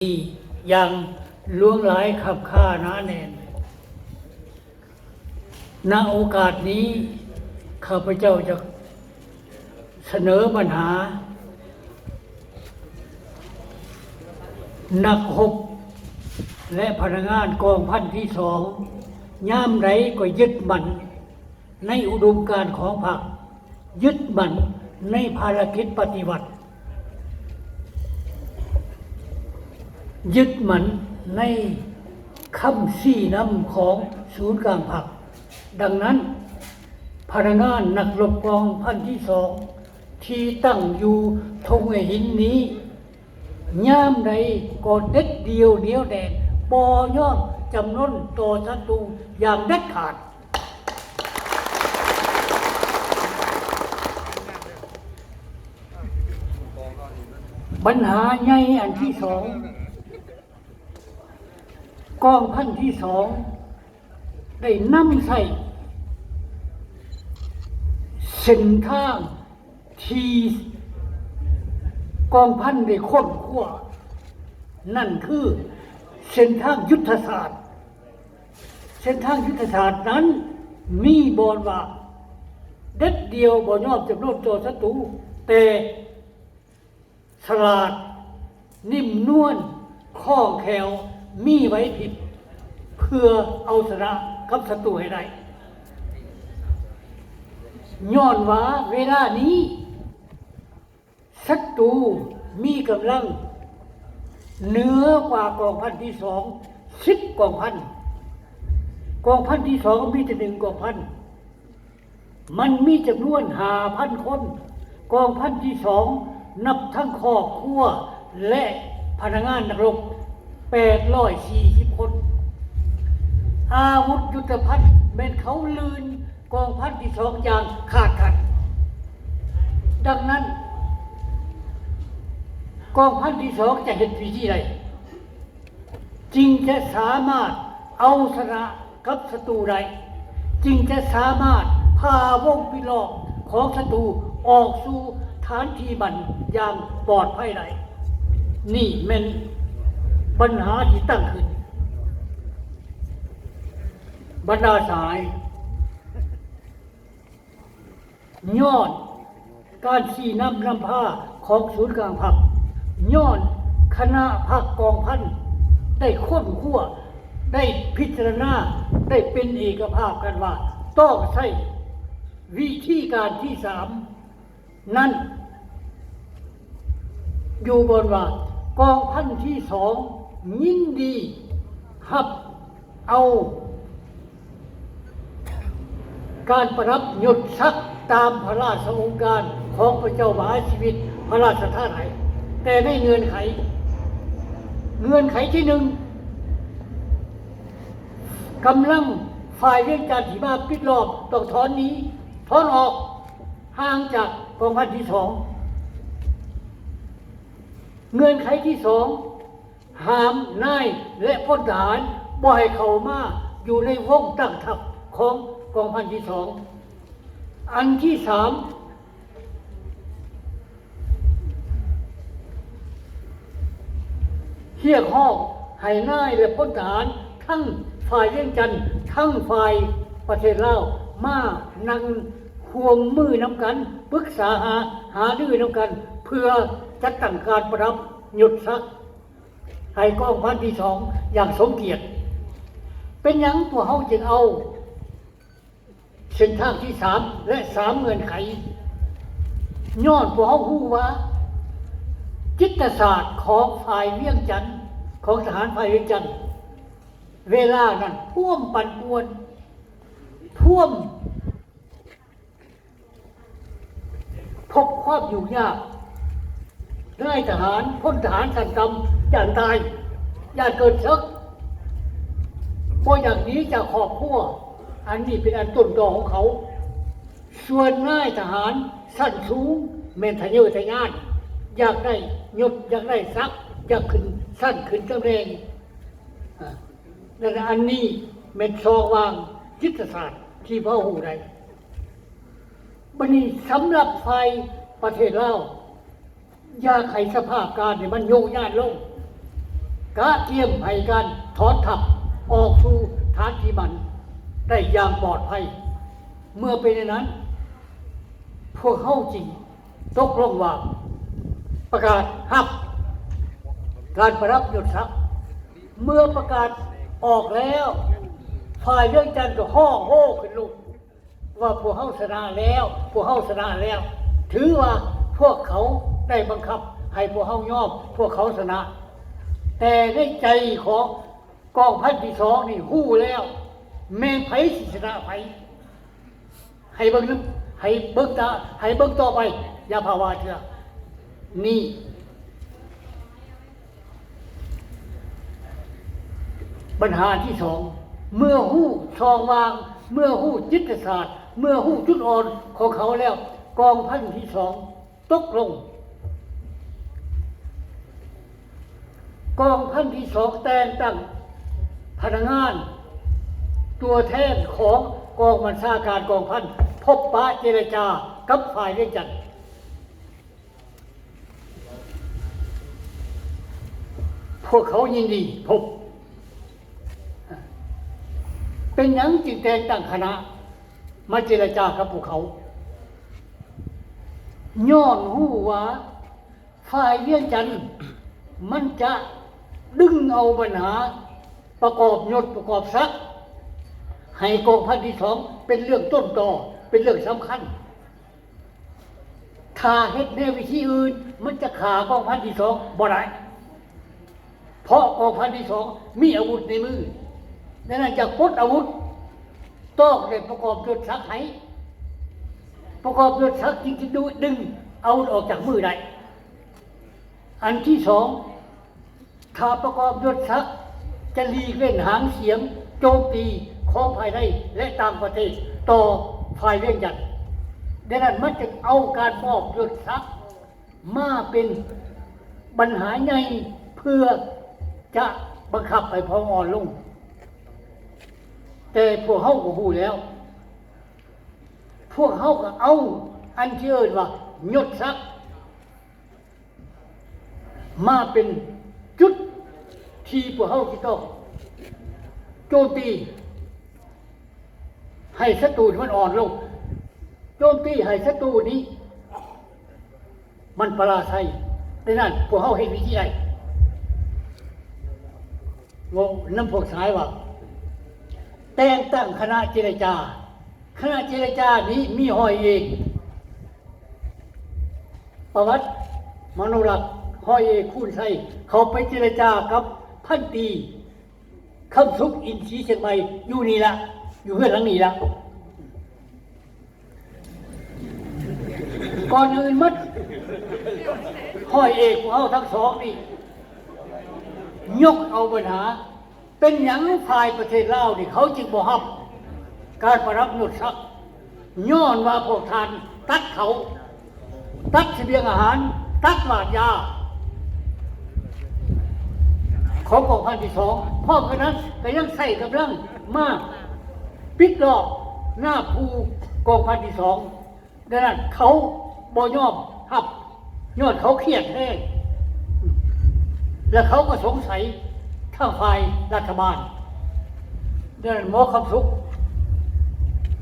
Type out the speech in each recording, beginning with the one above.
ນີ້ຢ່າງຫຼວງຫຼາຍຄ້ຳຄ່າໜາແໜ້ນ. ນະໂອກາດນີ້ ຂ້າພະເຈົ້າຈະສະເໜີບັນຫາ ນັກຮົບ ແລະ ພະນັກງານກອງພັນທີສອງ ຍາມໃດກໍຍຶດໝັ້ນໃນອຸດົມການຂອງພັກ, ຍຶດໝັ້ນໃນພາລະກິດປະຕິວັດ, ຍຶດໝັ້ນໃນຄຳຊີ້ນຳຂອງສູນກາງພັກ. ດັ່ງນັ້ນ, ພະນັກງານນັກຮົບກອງພັນທີສອງ ທີ່ຕັ້ງຢູ່ທົ່ງໄຫຫີນນີ້ ຍາມໃດກໍເດັດດ່ຽວໜຽວແໜ້ນ, ບໍ່ຍອມຈຳນົນຕໍ່ສັດຕູຢ່າງເດັດຂາດ. ບັນຫາໃຫຍ່ອັນທີສອງ, ກອງພັນທີສອງ ໄດ້ນຳໃຊ້ເສັ້ນທາງທີ່ກອງພັນໄດ້ຄົ້ນຄວ້າ, ນັ້ນຄືເສັ້ນທາງຍຸດທະສາດ. ເສັ້ນທາງຍຸດທະສາດນັ້ນມີບ່ອນວ່າ ເດັດດ່ຽວບໍ່ຍອມຈຳນົນຕໍ່ສັດຕູ, ແຕ່ ສະຫຼາດ, ນິ້ມນວນ, ຄ່ອງແຄ້ວ, ມີໄຫວພິບ ເພື່ອເອົາຊະນະກັບສັດຕູໃຫ້ໄດ້. ຍ້ອນວ່າເວລານີ້ສັດຕູມີກຳລັງເໜືອກວ່າກອງພັນທີສອງ ສິບກອງພັນ. ກອງພັນທີສອງມີແຕ່ໜຶ່ງກອງພັນ. ມັນມີຈຳນວນຫ້າພັນຄົນ, ກອງພັນທີສອງ ນັບທັງຄອບຄົວ ແລະ ພະນັກງານນັກລົບ ແປດຮ້ອຍສີ່ສິບຄົນ. ອາວຸດຍຸດທະພັນແມ່ນເຂົາລື່ນກອງພັນທີສອງຢ່າງຂາດຂັດ. ດັ່ງນັ້ນ, ກອງພັນທີສອງຈະເຮັດວິທີໃດ ຈຶ່ງຈະສາມາດເອົາຊະນະ ກັບສັດຕູໄດ້, ຈຶ່ງຈະສາມາດພາວົງປິດລ້ອມຂອງສັດຕູອອກສູ່ຖານທີ່ໝັ້ນຢ່າງປອດໄພໄດ້. ນີ້ແມ່ນບັນຫາທີ່ຕັ້ງຂຶ້ນ. ບັນດາສາຍ, ຍ້ອນການຊີ້ນຳນຳພາຂອງສູນກາງພັກ, ຍ້ອນຄະນະພັກກອງພັນໄດ້ຄົ້ນຄວ້າ, ໄດ້ພິຈາລະນາ, ໄດ້ເປັນເອກະພາບກັນວ່າຕ້ອງໃຊ້ວິທີການທີສາມນັ້ນ ຢູ່ບ່ອນວ່າກອງພັນທີສອງຍິນດີຮັບ ເອົາການປະດັບຍົດສັກຕາມພະລາຊະອົງການຂອງພະເຈົ້າມະຫາຊີວິດພະລາຊະທານໃຫ້, ແຕ່ໃນເງື່ອນໄຂ, ເງື່ອນໄຂທີໜຶ່ງ, ກຳລັງຝ່າຍວຽງຈັນທີ່ມາປິດລ້ອມຕ້ອງຖອນໜີ, ຖອນອອກຫ່າງຈາກກອງພັນທີສອງ. ເງື່ອນໄຂທີສອງ, ຫ້າມນາຍ ແລະ ພົນທະຫານບໍ່ໃຫ້ເຂົ້າມາຢູ່ໃນວົງຕັ້ງທັບຂອງກອງພັນທີສອງ. ອັນທີສາມ, ຮຽກຮ້ອງໃຫ້ນາຍ ແລະ ພົນທະຫານທັງຝ່າຍວຽງຈັນ ທັງຝ່າຍປະເທດລາວ ມານັ່ງຮ່ວມມືນຳກັນ, ປຶກສາຫາ, ຫາລືນຳກັນ ເພື່ອຈັດຕັ້ງການປະດັບຍົດສັກ ໃຫ້ກອງພັນທີສອງຢ່າງສົມກຽດ. ເປັນຫຍັງພວກເຮົາຈຶ່ງເອົາເສັ້ນທາງທີສາມ ແລະ ສາມເງື່ອນໄຂ? ຍ້ອນພວກເຮົາຮູ້ວ່າຈິດຕະສາດຂອງຝ່າຍວຽງຈັນ, ຂອງທະຫານຝ່າຍວຽງຈັນ ເວລານັ້ນພວມປັ່ນປ່ວນ, ພວມ ພົບຄວາມຫຍຸ້ງຍາກ, ນາຍທະຫານ, ພົນທະຫານຊັ້ນຕ່ຳຢ້ານຕາຍ, ຢ້ານເກີດເສິກ, ບໍ່ຢາກໜີຈາກຄອບຄົວ, ອັນນີ້ເປັນອັນຕົ້ນຕໍຂອງເຂົາ. ສ່ວນນາຍທະຫານຊັ້ນສູງແມ່ນທະເຍີທະຍານ, ຢາກໄດ້ຍົດ, ຢາກໄດ້ສັກ, ຢາກຂຶ້ນຊັ້ນ, ຂຶ້ນຕຳແໜ່ງ. ອາ ນັ້ນລະ ອັນນີ້ແມ່ນຊ່ອງວ່າງຍຸດທະສາດທີ່ເວົ້າຮູ້ໄດ້. ບັດນີ້ສຳລັບຝ່າຍປະເທດລາວ ຢາກໃຫ້ສະພາບການນີ້ມັນໂຍກຍ້າຍລົງ, ກະກຽມໃຫ້ການຖອນທັບອອກສູ່ຖານທີ່ໝັ້ນໄດ້ຢ່າງປອດໄພ. ເມື່ອເປັນເຊັ່ນນັ້ນ, ພວກເຮົາຈຶ່ງຕົກລົງວ່າປະກາດຮັບການປະດັບຍົດສັກ. ເມື່ອປະກາດອອກແລ້ວ, ຝ່າຍວຽງຈັນກໍຮ້ອງໂຮຂຶ້ນລຸກວ່າ ພວກເຮົາຊະນະແລ້ວ, ພວກເຮົາຊະນະແລ້ວ. ຖືວ່າພວກເຂົາໄດ້ບັງຄັບໃຫ້ພວກເຮົາຍອມ, ພວກເຂົາຊະນະ. ແຕ່ໃນໃຈຂອງ ກອງພັນທີສອງນີ້ຮູ້ແລ້ວ ແມ່ນໃຜຊິຊະນະໃຜ. ໃຫ້ເບິ່ງນຳ, ໃຫ້ເບິ່ງຕາ, ໃຫ້ເບິ່ງຕໍ່ໄປ, ຢ່າພາວາເທື່ອ. ນີ້ບັນຫາທີສອງ, ເມື່ອຮູ້ຊ່ອງວ່າງ, ເມື່ອຮູ້ຈິດຕະສາດ, ເມື່ອຮູ້ຈຸດອ່ອນຂອງເຂົາແລ້ວ, ກອງພັນທີສອງ ຕົກລົງ. ກອງພັນທີສອງແຕ່ງຕັ້ງພະນັກງານ ຕົວແທນຂອງກອງບັນຊາການກອງພັນ ພົບປະເຈລະຈາກັບຝ່າຍວຽງຈັນ. ພວກເຂົາຍິນດີພົບ. ເປັນຫຍັງຈຶ່ງແຕ່ງຕັ້ງຄະນະມາເຈລະຈາກັບພວກເຂົາ? ຍ້ອນຮູ້ວ່າຝ່າຍວຽງຈັນມັນຈະດຶງເອົາບັນຫາປະກອບຍົດປະກອບສັກໃຫ້ກອງພັນທີສອງເປັນເລື່ອງຕົ້ນຕໍ, ເປັນເລື່ອງສຳຄັນ. ຖ້າເຮັດແນວວິທີອື່ນ, ມັນຈະຂ້າກອງພັນທີສອງບໍ່ໄດ້. ເພາະກອງພັນທີສອງມີອາວຸດໃນມື, ດັ່ງນັ້ນຈະປົດອາວຸດ, ຕ້ອງໄດ້ປະກອບຍົດສັກໃຫ້. ປະກອບຍົດສັກຈຶ່ງຈະດູດດຶງອາວຸດອອກຈາກມືໄດ້. ອັນທີສອງ, ຖ້າປະກອບຍົດສັກຈະຫຼີກເວັ້ນຫາງສຽງໂຈມຕີຂອງພາຍໃນ ແລະ ຕ່າງປະເທດຕໍ່ຝ່າຍວຽງຈັນ, ດັ່ງນັ້ນມັນຈຶ່ງເອົາການມອບຍົດສັກ ມາເປັນບັນຫາໃຫຍ່ເພື່ອຈະບັງຄັບໃຫ້ພວກເຮົາອ່ອນລົງ. ແຕ່ພວກເຮົາກໍຮູ້ແລ້ວ, ພວກເຮົາກໍເອົາອັນທີ່ເອີ້ນວ່າຍົດສັກມາເປັນຈຸດທີ່ພວກເຮົາຈະຕ້ອງໂຈມຕີ ໃຫ້ສັດຕູມັນອ່ອນລົງ, ໂຈມຕີໃຫ້ສັດຕູນີ້ມັນປະລາໄຊ. ດັ່ງນັ້ນພວກເຮົາເຮັດວິທີໃດ? ເວົ້ານຳພວກຊາຍວ່າ ແຕ່ງຕັ້ງຄະນະເຈລະຈາ. ຄະນະເຈລະຈານີ້ມີຮ້ອຍເອກປະຫວັດ ມະໂນລັກ, ຮ້ອຍເອກຄູນໄຊ ເຂົ້າໄປເຈລະຈາກັບພັນຕີ ຄຳສຸກ ອິນສີຊຽງໃໝ່ ຢູ່ນີ້ລະ, ຢູ່ເຮືອນຫຼັງນີ້ລະ. ກ່ອນອື່ນໝົດ, ຮ້ອຍເອກຂອງເຮົາທັງສອງນີ້ຍົກເອົາບັນຫາ ເປັນຫຍັງຝ່າຍປະເທດລາວນີ້ເຂົາຈຶ່ງບໍ່ຮັບການປະດັບຍົດສັກ? ຍ້ອນວ່າພວກທ່ານຕັດເຂົາ, ຕັດສະບຽງອາຫານ, ຕັດຫວານຢາຂອງກອງພັນທີສອງ. ພ້ອມກັນນັ້ນກໍຍັງໃຊ້ກຳລັງມາປິດລ້ອມນາບຂູ່ກອງພັນທີສອງ. ດັ່ງນັ້ນເຂົາບໍ່ຍອມຮັບ, ຍ້ອນເຂົາຄຽດແຮງ ແລະ ເຂົາກໍສົງໄສທາງຝ່າຍລັດຖະບານ. ດັ່ງນັ້ນໝໍຄຳສຸກ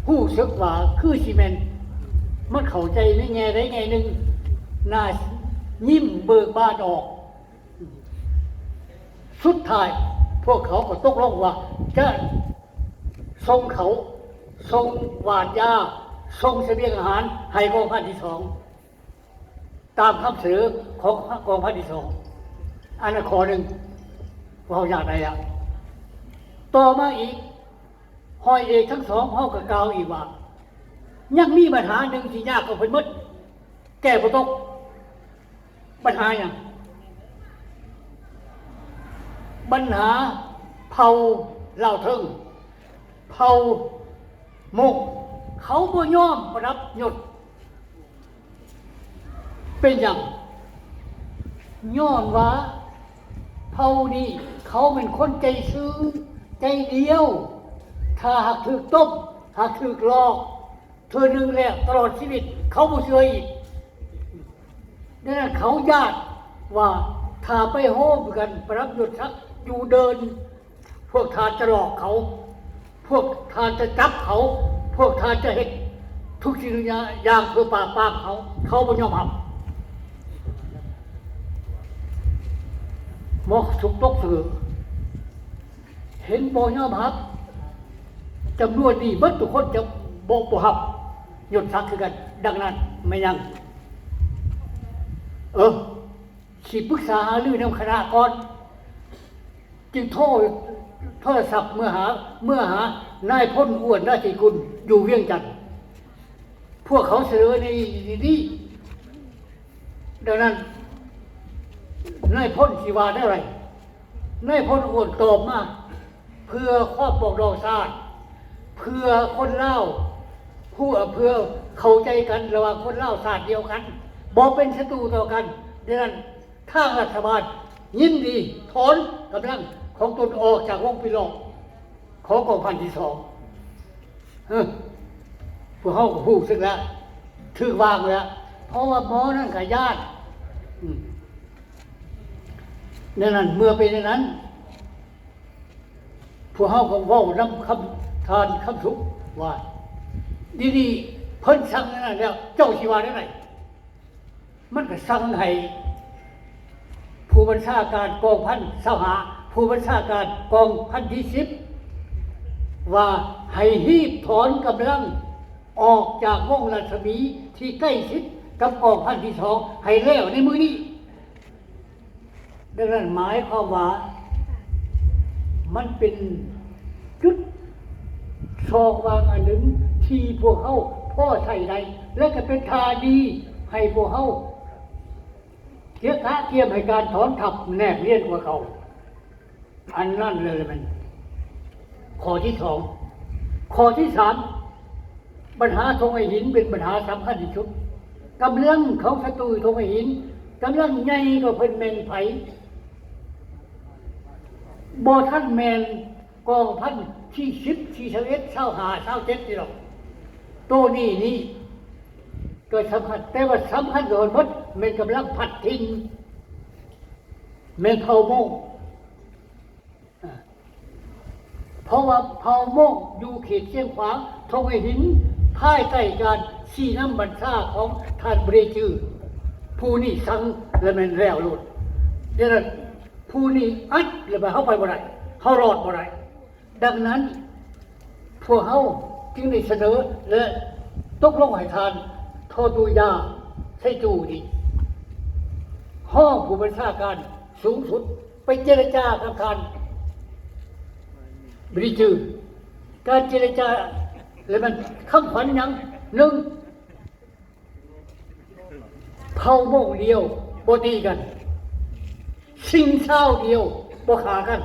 ຮູ້ສຶກວ່າຄືຊິແມ່ນມັນເຂົ້າໃຈໃນແງ່ໃດແງ່ໜຶ່ງ, ໜ້າຍິ້ມເບີກບານອອກ. ສຸດທ້າຍພວກເຂົາກໍຕົກລົງວ່າຈະສົ່ງເຂົ້າ, ສົ່ງຫວານຢາ, ສົ່ງສະບຽງອາຫານໃຫ້ກອງພັນທີສອງ ຕາມຄຳສະເໜີຂອງກອງພັນທີສອງ. ອັນນັ້ນຂໍ້ໜຶ່ງ ພວກເຮົາຢາກໄດ້ລະ. ຕໍ່ມາອີກ ຮ້ອຍເອກທັງສອງເຮົາກໍກ່າວອີກວ່າ ຍັງມີບັນຫາໜຶ່ງທີ່ຍາກກວ່າເພິ່ນໝົດ, ແກ້ບໍ່ຕົກ. ບັນຫາຫຍັງ? ບັນຫາເຜົ່າລາວເທິງ, ເຜົ່າມົ້ງ, ເຂົາບໍ່ຍອມປະດັບຍົດ. ເປັນຫຍັງ? ຍ້ອນວ່າເຜົ່ານີ້ເຂົາແມ່ນຄົນໃຈຊື່ໃຈດຽວ, ຖ້າຫາກຖືກຕົ້ມ, ຫາກຖືກຫຼອກເທື່ອໜຶ່ງແລ້ວ ຕະຫຼອດຊີວິດເຂົາບໍ່ເຊື່ອອີກ. ດັ່ງນັ້ນເຂົາຢ້ານວ່າ ຖ້າໄປໂຮມກັນ ປະດັບຍົດສັກຢູ່ເດີ່ນ ພວກທ່ານຈະຫຼອກເຂົາ, ພວກທ່ານຈະຈັບເຂົາ, ພວກທ່ານຈະເຮັດທຸກສິ່ງທຸກຢ່າງເພື່ອປາບປາມເຂົາ, ເຂົາບໍ່ຍອມຮັບ. ໝໍສຸກຕົກສະເຫງ່ ເຫັນບໍ່ຍອມຮັບ, ຈຳນວນນີ້ເບິດທຸກຄົນຈະບໍ່ ບໍ່ຮັບຍົດສັກຄືກັນ. ດັ່ງນັ້ນແມ່ນຫຍັງ? ເອີ ຊິປຶກສາຫາລືນຳຄະນະກ່ອນ ຈຶ່ງໂທ ໂທລະສັບເມືອຫາ ເມືອຫານາຍພົນ ອ້ວນ ລາດທິກຸນ ຢູ່ວຽງຈັນ. ພວກເຂົາສະເໜີໃນນີ້. ດັ່ງນັ້ນ ນາຍພົນຊິວ່າແນວໃດ? ນາຍພົນອ້ວນຕອບມາ ເພື່ອຄວາມປອງດອງຊາດ, ເພື່ອຄົນລາວຮູ້ ເພື່ອເຂົ້າໃຈກັນລະຫວ່າງຄົນລາວຊາດດຽວກັນ, ບໍ່ເປັນສັດຕູຕໍ່ກັນ. ດັ່ງນັ້ນ ທາງລັດຖະບານຍິນດີຖອນກຳລັງຂອງຕົນອອກຈາກວົງປີລ້ອມຂອງກອງພັນທີສອງ. ເອີ ພວກເຮົາກໍຮູ້ສຶກແລ້ວ ຖືກວາງແລ້ວ ເພາະວ່າໝໍນັ້ນກໍຢ້ານ. ອືມ ແນວນັ້ນ ເມື່ອເປັນແນວນັ້ນ ພວກເຮົາກໍເວົ້ານຳຄຳ ທ່ານຄຳສຸກວ່າ ດຽວນີ້ເພິ່ນສັ່ງແນວນັ້ນແລ້ວ ເຈົ້າຊິວ່າແນວໃດ? ມັນກໍສັ່ງໃຫ້ຜູ້ບັນຊາການກອງພັນຊາວຫ້າ ຜູ້ບັນຊາການກອງພັນທີສິບ ວ່າໃຫ້ຮີບຖອນກຳລັງອອກຈາກວົງລັດສະໝີທີ່ໃກ້ຊິດກັບກອງພັນທີສອງໃຫ້ແລ້ວໃນມື້ນີ້. ດັ່ງນັ້ນໝາຍຄວາມວ່າ ມັນເປັນຈຸດຊ່ອງວ່າງອັນໜຶ່ງທີ່ພວກເຮົາພໍໃຊ້ໄດ້ ແລະ ກໍເປັນທ່າດີໃຫ້ພວກເຮົາກະກຽມໃຫ້ການຖອນທັບແນບນຽນກວ່າເກົ່າ. ອັນນັ້ນເລີຍແມ່ນຂໍ້ທີສອງ. ຂໍ້ທີສາມ ບັນຫາທົ່ງໄຫຫີນເປັນບັນຫາສຳຄັນທີ່ສຸດ. ກຳລັງຂອງສັດຕູທົ່ງໄຫຫີນ ກຳລັງໃຫຍ່ກວ່າເພິ່ນແມ່ນໃຜ? ບໍ່ທັນແມ່ນກອງພັນທີສິບ ທີຊາວເອັດ ຊາວຫ້າ ຊາວເຈັດນີ້ດອກ. ໂຕນີ້ນີ້ກໍສຳຄັນ ແຕ່ວ່າສຳຄັນກວ່າເບິດແມ່ນກຳລັງພັດຖິ່ນ ແມ່ນເຜົ່າມົ້ງ. ເພາະວ່າເຜົ່າມົ້ງຢູ່ເຂດຊຽງຂວາງ ທົ່ງໄຫຫີນ ພາຍໃຕ້ການຊີ້ນຳບັນຊາຂອງທ່ານບຣີຈື່ ຜູ້ນີ້ສັ່ງແລ້ວແມ່ນແລ້ວໂລດ. ດັ່ງນັ້ນ ຜູ້ນີ້ອັດແລ້ວເຮົາໄປບໍ່ໄດ້ ເຮົາລອດບໍ່ໄດ້. ດັ່ງນັ້ນ ພວກເຮົາຈຶ່ງໄດ້ສະເໜີ ແລະ ຕົກລົງໃຫ້ທ່ານ ທໍຕູຢາ ໄຊຈູ ນີ້ ຮອງຜູ້ບັນຊາການສູງສຸດ ໄປເຈລະຈາກັບທ່ານບຣີຈື່. ການເຈລະຈາ ແລະ ມັນຄຳຂວັນຫຍັງ? ໜຶ່ງ ເຜົ່າມົ້ງດຽວບໍ່ຕີກັນ, ຊິງຊາວດຽວບໍ່ຂ້າກັນ.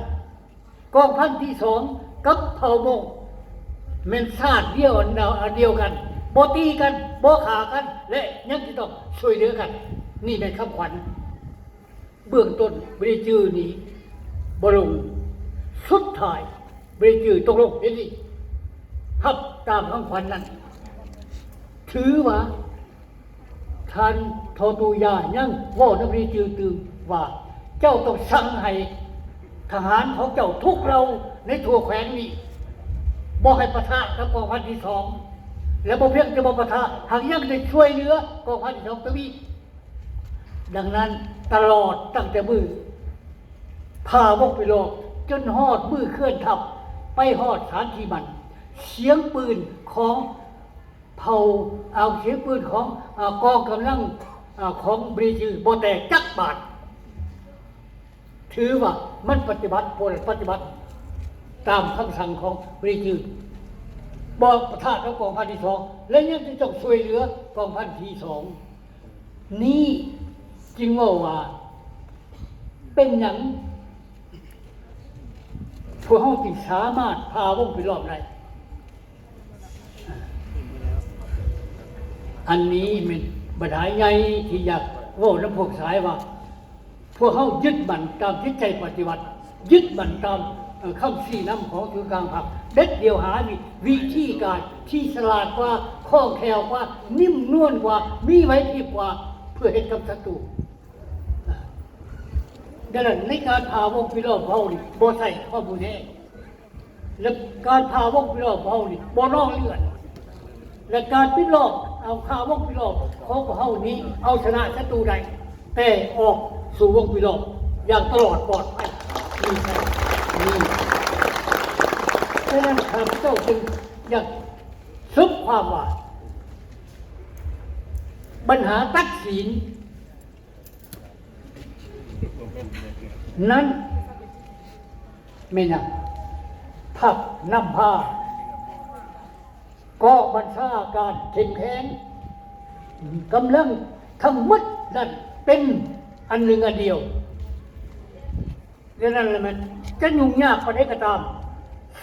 ກອງພັນທີສອງກັບເຜົ່າມົ້ງແມ່ນຊາດດຽວ ອັນດຽວກັນ, ບໍ່ຕີກັນ, ບໍ່ຂ້າກັນ ແລະ ຍັງຈະຕ້ອງຊ່ວຍເຫຼືອກັນ. ນີ້ແມ່ນຄຳຂວັນ. ເບື້ອງຕົ້ນບຣີຈື່ນີ້ບໍ່ລົງ. ສຸດທ້າຍບຣີຈື່ຕົກລົງເຫັນດີຮັບຕາມຄຳຂວັນນັ້ນ. ຖືວ່າທ່ານທໍຕູຢາຍັງເວົ້ານຳບຣີຈື່ຕື່ມວ່າ ເຈົ້າຕ້ອງສັ່ງໃຫ້ທະຫານຂອງເຈົ້າທຸກເຫຼົ່າໃນທົ່ວແຂວງນີ້ ບໍ່ໃຫ້ປະທະກັບກອງພັນທີສອງ ແລະ ບໍ່ພຽງແຕ່ບໍ່ປະທະ ຫາກຍັງໄດ້ຊ່ວຍເຫຼືອກອງພັນທີສອງຕື່ມອີກ. ດັ່ງນັ້ນ ຕະຫຼອດຕັ້ງແຕ່ມື້ຜ່າວົງປີລ້ອມ ຈົນຮອດມື້ເຄື່ອນທັບໄປຮອດສານທີ່ໝັ້ນ, ສຽງປືນຂອງເຜົ່າ ເອົາ ສຽງປືນຂອງ ເອົາ ກອງກຳລັງ ເອົາ ຂອງບຣີຈື່ບໍ່ແຕກຈັກບາດ. ຖືວ່າມັນປະຕິບັດ ພວກນັ້ນປະຕິບັດຕາມຄຳສັ່ງຂອງບຣີຈື່ ບໍ່ປະທະກັບກອງພັນທີສອງ ແລະ ຍັງຈະຕ້ອງຊ່ວຍເຫຼືອກອງພັນທີສອງ. ນີ້ຈຶ່ງເວົ້າວ່າ ເປັນຫຍັງພວກເຮົາຈຶ່ງສາມາດຜ່າວົງປີລ້ອມໄດ້? ອັນນີ້ແມ່ນບັນຫາໃຫຍ່ທີ່ຢາກເວົ້ານຳພວກຊາຍວ່າ ພວກເຮົາຍຶດໝັ້ນຕາມຈິດໃຈປະຕິວັດ, ຍຶດໝັ້ນຕາມ ເອີ ຄຳຊີ້ນຳຂອງສູນກາງພັກ ເດັດດ່ຽວ ຫາວິ ວິທີການທີ່ສະຫຼາດກວ່າ, ຄ່ອງແຄ້ວກວ່າ, ນຸ້ມນວນກວ່າ, ມີໄຫວພິບກວ່າ ເພື່ອເຮັດກັບສັດຕູ. ອາ ອາ ສະນັ້ນ ໃນການຜ່າວົງປິດລ້ອມຂອງເຮົານີ້ ບໍ່ໃຊ້ຄວາມຮຸນແຮງ ແລະ ການຜ່າວົງປິດລ້ອມຂອງເຮົານີ້ ບໍ່ນອງເລືອດ ແລະ ການປິດລ້ອມ ເອົາ ຜ່າວົງປິດລ້ອມຂອງພວກເຮົານີ້ ເອົາຊະນະສັດຕູໄດ້ ແຕ່ອອກສູ່ວົງປິດລ້ອມຢ່າງຕະຫຼອດປອດໄພ ມີໄຊ ມີ ສະນັ້ນ ຂ້າພະເຈົ້າຈຶ່ງຢາກ ສົມຄວາມວ່າ ບັນຫາຕັດສິນນັ້ນແມ່ນຫຍັງ? ພັກນຳພາ ກອງບັນຊາການເຂັ້ມແຂງ ກຳລັງທັງໝົດນັ້ນເປັນອັນໜຶ່ງອັນດຽວ. ແລະ ນັ້ນລະແມ່ນ ຈະຫຍຸ້ງຍາກປານໃດກໍຕາມ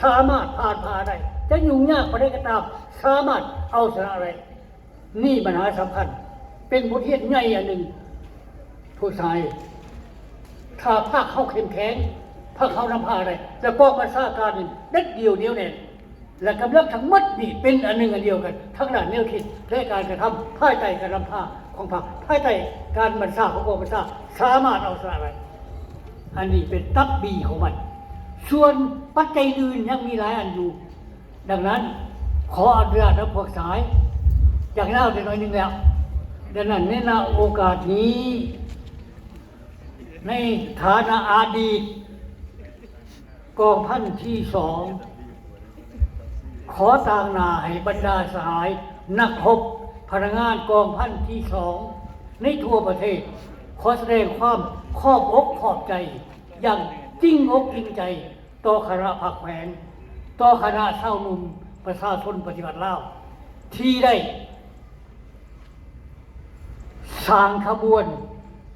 ສາມາດຜ່ານຜ່າໄດ້, ຈະຫຍຸ້ງຍາກປານໃດກໍຕາມ ສາມາດເອົາຊະນະໄດ້. ນີ້ບັນຫາສຳຄັນ ເປັນບົດຮຽນໃຫຍ່ອັນໜຶ່ງ ຜູ້ຊາຍ. ຖ້າພັກເຮົາເຂັ້ມແຂງ, ພັກເຮົານຳພາໄດ້ ແລະ ກອງບັນຊາການນີ້ເດັດດ່ຽວໜຽວແໜ້ນ ແລະ ກຳລັງທັງໝົດນີ້ເປັນອັນໜຶ່ງອັນດຽວກັນ ທັງດ້ານແນວຄິດ ແລະ ການກະທຳ ພາຍໃຕ້ການນຳພາຂອງພັກ ພາຍໃຕ້ການບັນຊາຂອງກອງບັນຊາ ສາມາດເອົາຊະນະໄດ້. ອັນນີ້ເປັນຕັບບີຂອງມັນ. ສ່ວນປັດໄຈອື່ນຍັງມີຫຼາຍອັນຢູ່. ດັ່ງນັ້ນ ຂໍອະນຸຍາດນຳພວກສາຍ ຢາກຍາວໄດ້ໜ້ອຍໜຶ່ງແລ້ວ. ດັ່ງນັ້ນ ໃນໂອກາດນີ້ ໃນຖານະອະດີດ ກອງພັນທີສອງ ຂໍຕາງໜ້າໃຫ້ບັນດາສະຫາຍນັກຮົບ ພະນັກງານກອງພັນທີສອງ ໃນທົ່ວປະເທດ ຂໍສະແດງຄວາມຂອບອົກຂອບໃຈຢ່າງຈິງອົກຈິງໃຈ ຕໍ່ຄະນະພັກແຂວງ, ຕໍ່ຄະນະຊາວໜຸ່ມປະຊາຊົນປະຕິວັດລາວ ທີ່ໄດ້ສ້າງຂະບວນ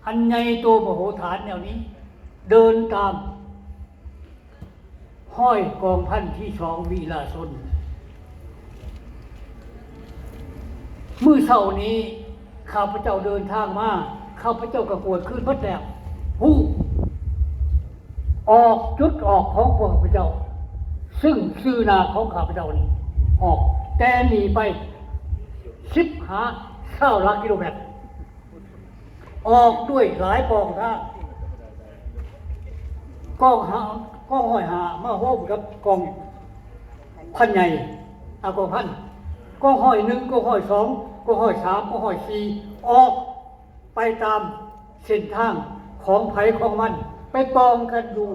ອັນໃຫຍ່ໂຕມະໂຫຖານແນວນີ້ ເດີນຕາມ ຮອຍກອງພັນທີສອງວິລະຊົນ. ມື້ເຊົ້ານີ້ ຂ້າພະເຈົ້າເດີນທາງມາ, ຂ້າພະເຈົ້າກໍກວດຄືນໝົດແລ້ວ. ຮູ້ ອອກ ຈຸດອອກຂອງພວກຂ້າພະເຈົ້າ, ຊຶ່ງຊື່ໜ້າຂອງຂ້າພະເຈົ້ານີ້ ອອກແຕ່ນີ້ໄປ ສິບຫາຊາວຫຼັກກິໂລແມັດ. ອອກດ້ວຍຫຼາຍປອງທາງ ກອງຫ້າ ກອງຮ້ອຍຫ້າ ມາໂຮມກັບກອງພັນໃຫຍ່ ອາ ກອງພັນ ກອງຮ້ອຍໜຶ່ງ ກອງຮ້ອຍສອງ ກອງຮ້ອຍສາມ ກອງຮ້ອຍສີ່ ອອກໄປຕາມເສັ້ນທາງຂອງໃຜຂອງມັນ ໄປປອງກັນຢູ່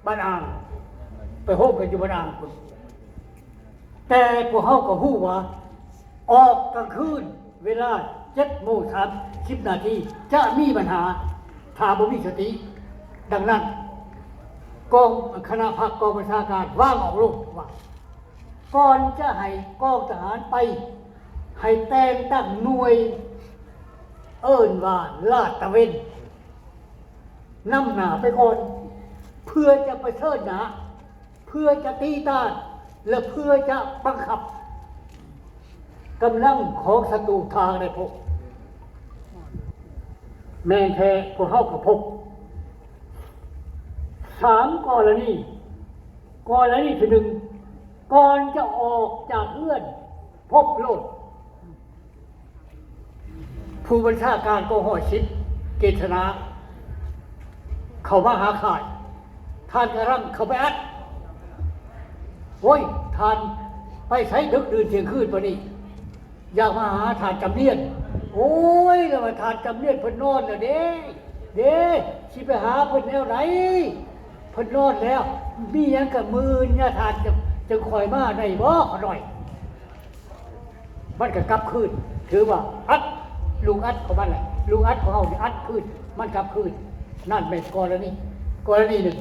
ບ້ານອ່າງ ໄປໂຮມກັນຢູ່ບ້ານອ່າງພຸ້ນ. ແຕ່ພວກເຮົາກໍຮູ້ວ່າ ອອກກາງຄືນເວລາເຈັດໂມງສາມສິບນາທີ ຈະມີບັນຫາ ຖ້າບໍ່ມີສະຕິ. ດັ່ງນັ້ນ ກອງ ຄະນະພັກກອງບັນຊາການວາງອອກໂລດວ່າ ກ່ອນຈະໃຫ້ກອງທະຫານໄປ ໃຫ້ແຕ່ງຕັ້ງໜ່ວຍ ເອີ້ນວ່າລາດຕະເວນ ນຳໜ້າໄປກ່ອນ ເພື່ອຈະປະເຊີນໜ້າ ເພື່ອຈະຕີຕ້ານ ແລະ ເພື່ອຈະບັງຄັບກຳລັງຂອງສັດຕູ ຖ້າໄດ້ພົບ. ແມ່ນແທ້ ພວກເຮົາກໍພົບສາມກໍລະນີ. ກໍລະນີທີໜຶ່ງ ກ່ອນຈະອອກຈາກເຮືອນ ພົບໂລດ ຜູ້ບັນຊາການກອງຮ້ອຍສິບ ເກດສະໜາ ເຂົ້າມາຫາຂ້າຍ. ທ່ານກຳລັງເຂົ້າໄປອັດ. ໂອ້ຍ ທ່ານໄປໃສດຶກດື່ນທ່ຽງຄືນປານນີ້? ຢາກມາຫາທ່ານຈຳນຽນ. ໂອ້ຍ ລະວ່າທ່ານຈຳນຽນເພິ່ນນອນແລ້ວເດ້ ເດ້ ຊິໄປຫາເພິ່ນແນວໃດ? ເພິ່ນນອນແລ້ວ. ມີຫຍັງກະມື້ອື່ນຍາທ່ານຈະ ຈັ່ງຄ່ອຍມາໄດ້ບໍ່? ຂ້ານ້ອຍ ມັນກໍກັບຄືນ ຖືວ່າອັດ ລຸງອັດຂອງມັນແຫຼະ ລຸງອັດຂອງເຮົານີ້ອັດຄືນ ມັນກັບຄືນ. ນັ້ນແມ່ນກໍລະນີ ກໍລະນີໜຶ່ງ.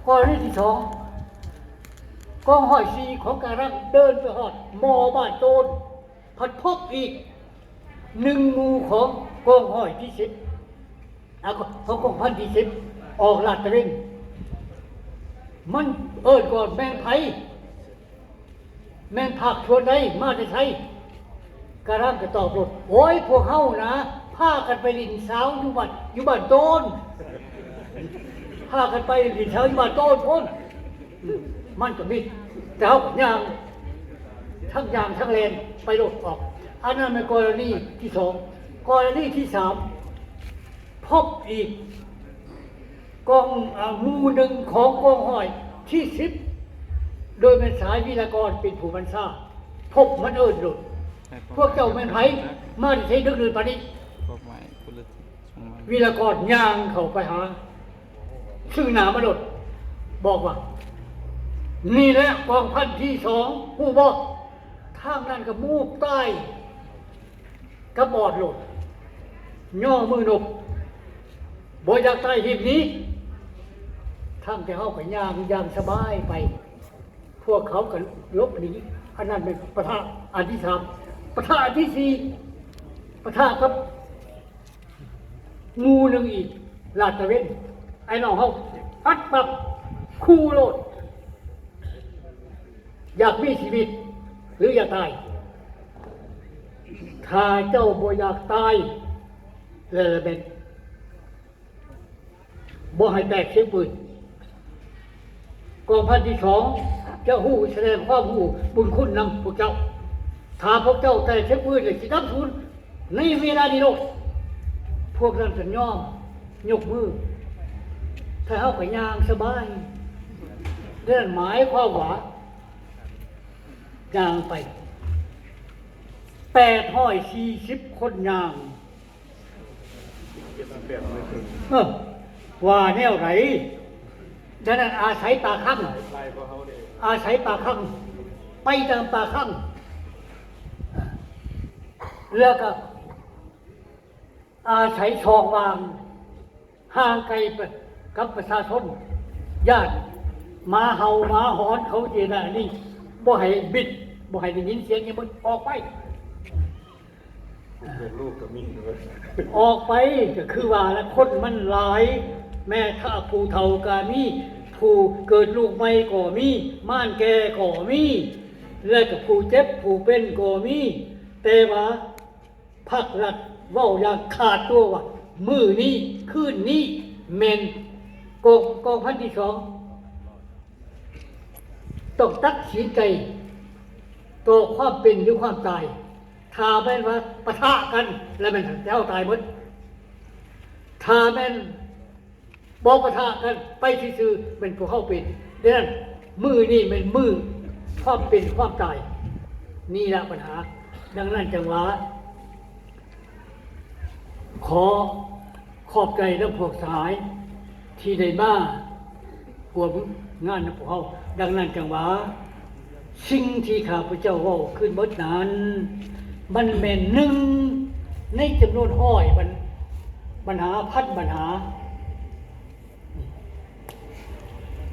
ກໍລະນີທີສອງ ກອງຮ້ອຍສີ່ຂອງກາລັງເດີນໄປຮອດໝໍ້ບ້ານໂຕນ ພັດພົບອີກໜຶ່ງໝູ່ຂອງກອງຮ້ອຍທີສິບ ອາ ຂອງກອງພັນທີສິບ ອອກລາດຕະເວນ. ມັນເອີ້ນກ່ອນ ແມ່ນໃຜ? ແມ່ນພາກສ່ວນໃດ? ມາແຕ່ໃສ? ກາລັງກໍຕອບໂລດ ໂອ້ຍ ພວກເຮົານະ ພາກັນໄປຫຼິ້ນສາວຢູ່ບ້ານ ຢູ່ບ້ານໂຕນ ພາກັນໄປຫຼິ້ນສາວຢູ່ບ້ານໂຕນພຸ້ນ. ມັນກໍມີ ແຕ່ເຮົາກໍຍ່າງ ທັງຍ່າງທັງແລ່ນໄປໂລດອອກ. ອັນນັ້ນແມ່ນກໍລະນີທີສອງ. ກໍລະນີທີສາມ ພົບອີກ ກອງ ອາ ໝູ່ໜຶ່ງຂອງກອງຮ້ອຍທີສິບ ໂດຍແມ່ນສາຍວິລະກອນເປັນຜູ້ບັນຊາ. ພົບມັນເອີ້ນໂລດ, ພວກເຈົ້າແມ່ນໃຜ? ມາແຕ່ໃສດຶກດື່ນປານນີ້? ວິລະກອນຍ່າງເຂົ້າໄປຫາ ຊື່ໜ້າມາໂລດ, ບອກວ່າ ນີ້ແຫຼະກອງພັນທີສອງ ຮູ້ບໍ່? ທາງນັ້ນກໍມູບຕາຍກັບອອດໂລດ, ຍໍມືນົບ, ບໍ່ຢາກຕາຍຮີບໜີ. ທັງແຕ່ເຮົາກໍຍ່າງຢ່າງສະບາຍໄປ, ພວກເຂົາກໍຫຼົບໜີ. ອັນນັ້ນແມ່ນປະທະອັນທີສາມ. ປະທະອັນທີສີ່ ປະທະກັບ ໝູ່ໜຶ່ງອີກ ລາດຕະເວນ. ອ້າຍນ້ອງເຮົາອັດປັບ ຂູ່ໂລດ, ຢາກມີຊີວິດ ຫຼື ຢາກຕາຍ? ຖ້າເຈົ້າບໍ່ຢາກຕາຍ ແລ້ວແມ່ນບໍ່ໃຫ້ແຕກສຽງປືນ. ກອງພັນທີສອງ ຈະຮູ້ ສະແດງຄວາມຮູ້ບຸນຄຸນນຳພວກເຈົ້າ. ຖ້າພວກເຈົ້າແຕກສຽງປືນ ແລ້ວຊິດັບສູນໃນເວລານີ້ໂລດ. ພວກນັ້ນກໍຍອມຍົກມື, ຖ້າເຮົາກໍຍ່າງສະບາຍ. ນັ້ນໝາຍຄວາມວ່າ ຍ່າງໄປ ແປດຮ້ອຍສີ່ສິບຄົນຍ່າງ. ເອີ ວ່າແນວໃດ? ດັ່ງນັ້ນອາໄສປ່າຄັງ, ອາໄສປ່າຄັງ, ໄປຕາມປ່າຄັງ, ແລ້ວກໍອາໄສຊ່ອງວ່າງ ຫ່າງໄກກັບປະຊາຊົນ, ຢ້ານໝາເຫົ່າໝາຫອນເຂົາຊິໄດ້ອັນນີ້, ບໍ່ໃຫ້ບິດ, ບໍ່ໃຫ້ໄດ້ຍິນສຽງຫຍັງໝົດ, ອອກໄປ. ເກີດລູກກໍມີ ອອກໄປກໍຄືວ່າລະ ຄົນມັນຫຼາຍ, ແມ່ທະຜູ້ເຖົ້າກໍມີ, ຜູ້ເກີດລູກໃໝ່ກໍມີ, ມ່ານແກ່ກໍມີ, ແລະກໍຜູ້ເຈັບຜູ້ເປັນກໍມີ, ແຕ່ວ່າ ພັກລັດເວົ້າຢ່າງຂາດຕົວວ່າ ມື້ນີ້ ຄືນນີ້ ແມ່ນກອງ ກອງພັນທີສອງ ຕ້ອງຕັດສິນໃຈຕໍ່ຄວາມເປັນ ຫຼື ຄວາມຕາຍ. ຖ້າແມ່ນວ່າປະທະກັນ ແລ້ວແມ່ນເຮົາຕາຍໝົດ, ຖ້າແມ່ນ ບໍ່ປະທະກັນໄປຊື່ໆ ແມ່ນພວກເຮົາເປັນ. ດັ່ງນັ້ນ ມື້ນີ້ແມ່ນມື້ຄວາມເປັນຄວາມຕາຍ, ນີ້ລະບັນຫາ. ດັ່ງນັ້ນຈັ່ງວ່າ ຂໍຂອບໃຈນຳພວກສະຫາຍທີ່ໄດ້ມາຮ່ວມງານນຳພວກເຮົາ. ດັ່ງນັ້ນຈັ່ງວ່າ ສິ່ງທີ່ຂ້າພະເຈົ້າເວົ້າຄືນໝົດນັ້ນ ມັນແມ່ນໜຶ່ງໃນຈຳນວນຮ້ອຍບັນ ບັນຫາ ພັນບັນຫາ.